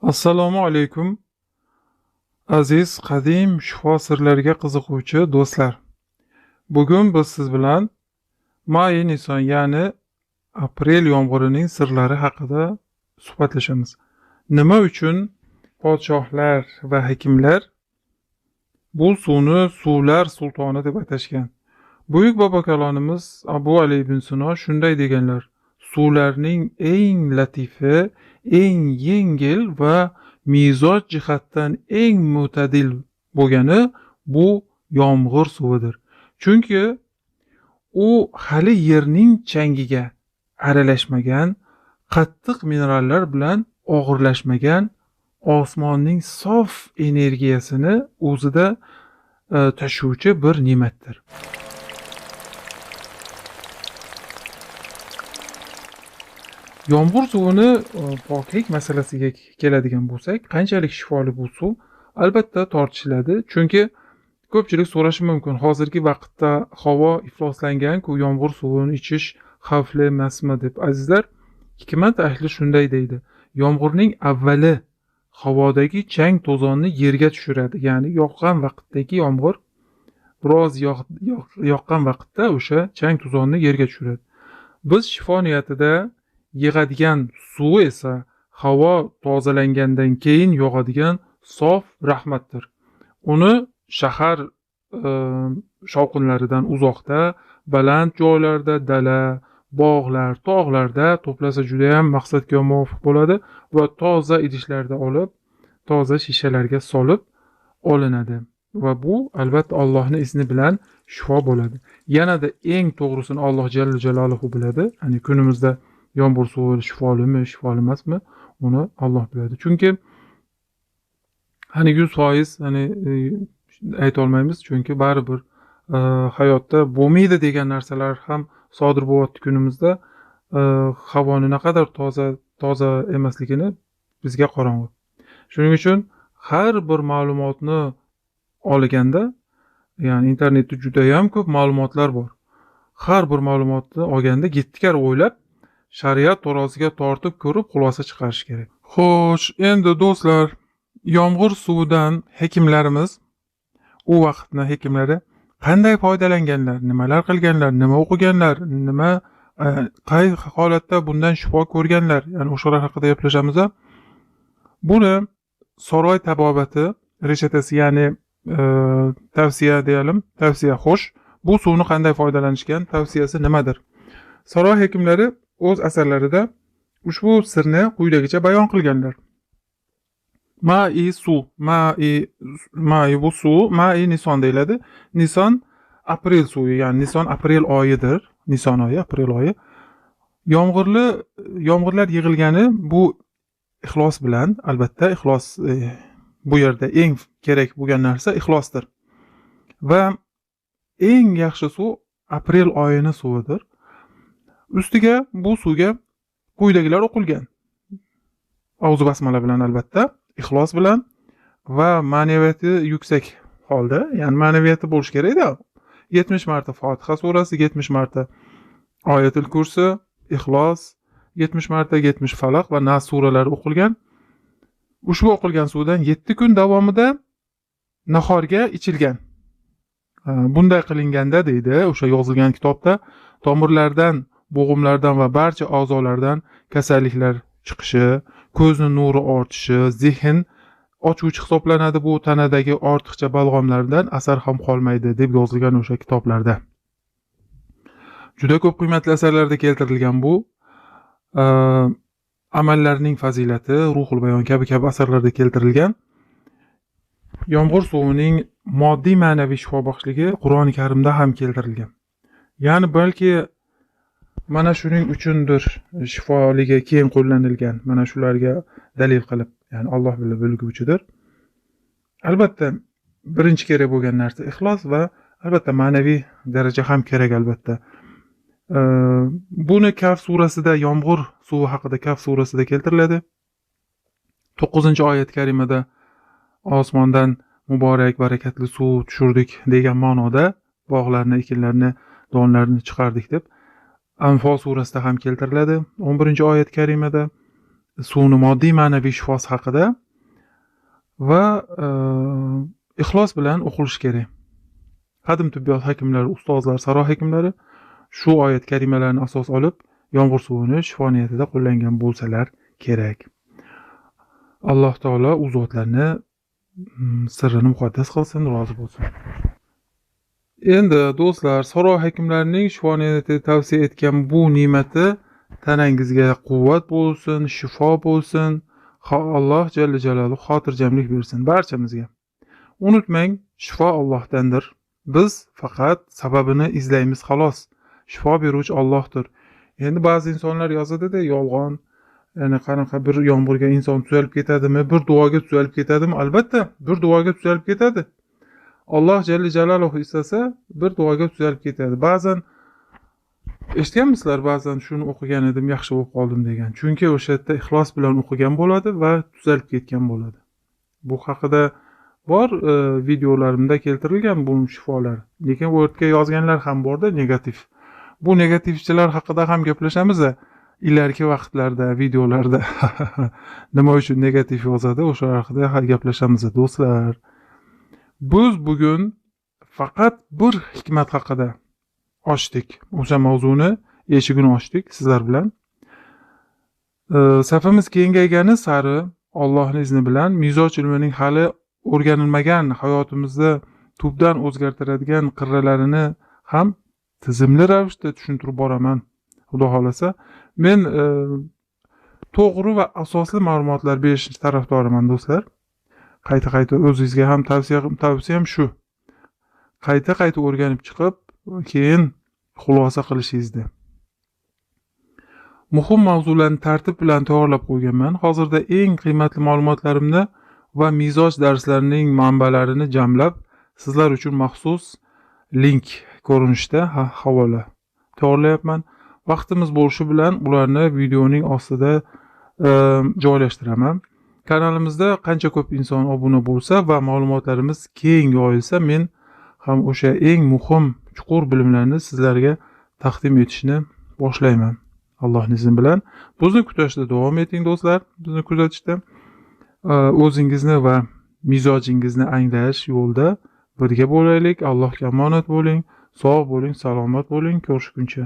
Assalomu alaykum aziz qadim shifo sirlariga qiziquvchi do'stlar. Bugun biz siz bilan may Nison, ya'ni aprel yomg'irining sirlari haqida suhbatlashamiz. Nima uchun podshohlar va hekimlar bu suvni suvlar sultoni deb atashgan? Buyuk bobokalonimiz Abu Ali ibn Sino shunday deganlar: suvlarning eng latifi, eng yengil va mizoj jihatdan eng mo'tadil bo'lgani bu yomg'ir suvidir. Chunki u hali yerning changiga aralashmagan, qattiq minerallar bilan og'irlashmagan, osmonning sof energiyasini o'zida tashuvchi bir ne'matdir. Yomg'ir suvini poklik masalasiga keladigan bo'lsak, qanchalik shifoli bu suv albatta tortishiladi. Chunki ko'pchilik so'rashi mumkin, hozirgi vaqtda havo ifloslangan-ku, yomg'ir suvini ichish xavfli emasmi deb. Azizlar, hikmat ahli shunday deydi: yomg'irning avvali havodagi chang to'zonni yerga tushiradi. Ya'ni yoqqan vaqtdagi yomg'ir biroz yoqqan vaqtda o'sha chang to'zonni yerga tushiradi. Biz shifo niyatida yig'adigan suv esa havo tozalangandan keyin yog'adigan sof rahmatdir. Uni shahar shovqinlaridan uzoqda, baland joylarda, dala, bog'lar, tog'larda to'plasa juda ham maqsadga muvofiq bo'ladi va toza idishlarda olib, toza shishalarga solib olinadi va bu albatta Allohning izni bilan shifo bo'ladi. Yanada eng to'g'risini Alloh jalla jaloluhu biladi. Ya'ni kunimizda yomg'ir suvi shifolimi, shifoli emasmi, uni Alloh biladi. Chunki hani 100% hani ayta olmaymiz, chunki baribir hayotda bo'lmaydi degan narsalar ham sodir bo'lyapti kunimizda. Havoni naqadar toza emasligini bizga qorong'u. Shuning uchun har bir ma'lumotni olganda, ya'ni internetda juda ham ko'p ma'lumotlar bor. Har bir ma'lumotni olganda yetti karra o'ylab, shariat to'g'risiga tortib ko'rib xulosa chiqarish kerak. Xo'sh, endi do'stlar, yomg'ir suvidan hekimlarimiz, u vaqtni hekimlari qanday foydalanganlar, nimalar qilganlar, nima o'qiganlar, nima qay holatda bundan shifo ko'rganlar, ya'ni o'shalar haqida gaplashamiz. Buni saroy tabobati rechetasi, ya'ni tavsiya deyalim, tavsiya. Xo'sh, bu suvni qanday foydalanishgan, tavsiyasi nimadir? Saroy hekimlari o'z asarlarida ushbu sirni quyidagicha bayon qilganlar. Ma'i suv, ma'i bu suv, ma'i Nison deyiladi. Nison aprel suvi, ya'ni Nison aprel oyidir. Nison oyi, aprel oyi. Yomg'irlar yig'ilgani bu ixlos bilan, albatta ixlos bu yerda eng kerak bo'lgan narsa ixlosdir. Va eng yaxshi suv aprel oyini suvidir. Ustiga bu suvga quyidagilar o'qilgan. Og'zi basmala bilan albatta, ixlos bilan va ma'naviyati yuksak holda, ya'ni ma'naviyati bo'lish kerak-da. 70 marta Fotiha surasi, 70 marta Oyatul Kursi, Ixlos, 70 marta 70 Falaq va Nas suralari o'qilgan. Ushbu o'qilgan suvdan 7 kun davomida nahorga ichilgan. Bunday qilinganda deydi o'sha yozilgan kitobda, tomirlardan, bo'g'imlardan va barcha a'zolardan kasalliklar chiqishi, ko'zni nuri ortishi, zehn ochuvchi hisoblanadi, bu tanadagi ortiqcha balg'omlardan asar ham qolmaydi deb yozilgan o'sha kitoblarda. Juda ko'p qiymatli asarlarda keltirilgan bu amallarning fazilati, Ruhul Bayon kabi asarlarda keltirilgan. Yomg'ir suvining moddiy ma'naviy shifo baxshligi Qur'oni Karimda ham keltirilgan. Ya'ni balki mana shuning uchundir shifoligi keng qo'llanilgan, mana shularga dalil qilib, ya'ni Alloh bilguvchidir. Albatta birinchi kerak bo'lgan narsa ixlos va albatta ma'naviy daraja ham kerak albatta. Buni Kaf surasida, yomg'ir suvi haqida Kaf surasida keltiriladi. 9-oyat karimada osmondan muborak barakatli suv tushirdik degan ma'noda bog'larni, ekinlarni, donlarni chiqardik deb. Anfol surasida ham keltiriladi. 11-oyat karimada Suvni moddiy ma'naviy shifosi haqida va ixlos bilan o'qilishi kerak. Qadim tibbiyot hakimlari, ustozlar, saroy hakimlari shu oyat karimalarni asos olib yomg'ir suvini shifo niyatida qo'llangan bo'lsalar kerak. Alloh taolo u zotlarni sirrini muqaddas qilsin, rozi bo'lsin. Endi do'stlar, saroy hakimlarining shifo niyatida tavsiya etgan bu ne'mati tanangizga quvvat bo'lsin, shifo bo'lsin. Alloh jalla jalaluhu xotirjamlik bersin barchamizga. Unutmang, shifo Allohdandir. Biz faqat sababini izlaymiz xolos. Shifo beruvchi Allohdir. Endi ba'zi insonlar yozadi-da, yolg'on, ya'ni qanaqa bir yomg'irga inson tuzalib ketadimi, bir duoga tuzalib ketadimi? Albatta, bir duoga tuzalib ketadi. Alloh jalla jalaluhu istasa, bir duoga tuzalib ketadi. Ba'zan eshitganmisizlar, ba'zan shuni o'qigan edim, yaxshi bo'lib qoldim degan. Chunki o'sha yerda ixlos bilan o'qigan bo'ladi va tuzalib ketgan bo'ladi. Bu haqida bor, videolarimda keltirilgan bu shifolar. Lekin u yerga yozganlar ham borda negativ. Bu negativchilar haqida ham gaplashamiz ileriki vaqtlarda, videolarda. Nima uchun negativ yozadi, o'sha haqida gaplashamiz do'stlar. Biz bugun faqat bir hikmat haqida ochdik. O'sha mavzuni eshigini ochdik sizlar bilan. Safimiz kengaygani sari Allohning izni bilan mizoj ilmining hali o'rganilmagan, hayotimizda tubdan o'zgartiradigan qirralarini ham tizimli ravishda tushuntirib boraman. Xudo xolasa, men to'g'ri va asosli ma'lumotlar berish tarafdoriman do'stlar. Qayta-qayta o'zingizga ham tavsiyam shu. Qayta-qayta o'rganib chiqib, keyin xulosa qilishingizni. Muhim mavzularni tartib bilan tayyorlab qo'yganman. Hozirda eng qiymatli ma'lumotlarimni va mizoj darslarining manbalarini jamlab, sizlar uchun maxsus link ko'rinishda havola tayyorlayapman. Vaqtimiz bo'lishi bilan ularni videoning ostida joylashtiraman. Kanalimizda qancha ko'p inson obuna bo'lsa va ma'lumotlarimiz keng yoyilsa, men ham o'sha eng muhim chuqur bilimlarni sizlarga taqdim etishni boshlayman. Allohning izni bilan. Bizni kutishda davom eting do'stlar, bizni kuzatishda o'zingizni va mizojingizni anglash yo'lida birga bo'laylik. Allohga omonat bo'ling, sog' bo'ling, salomat bo'ling. Ko'rishguncha.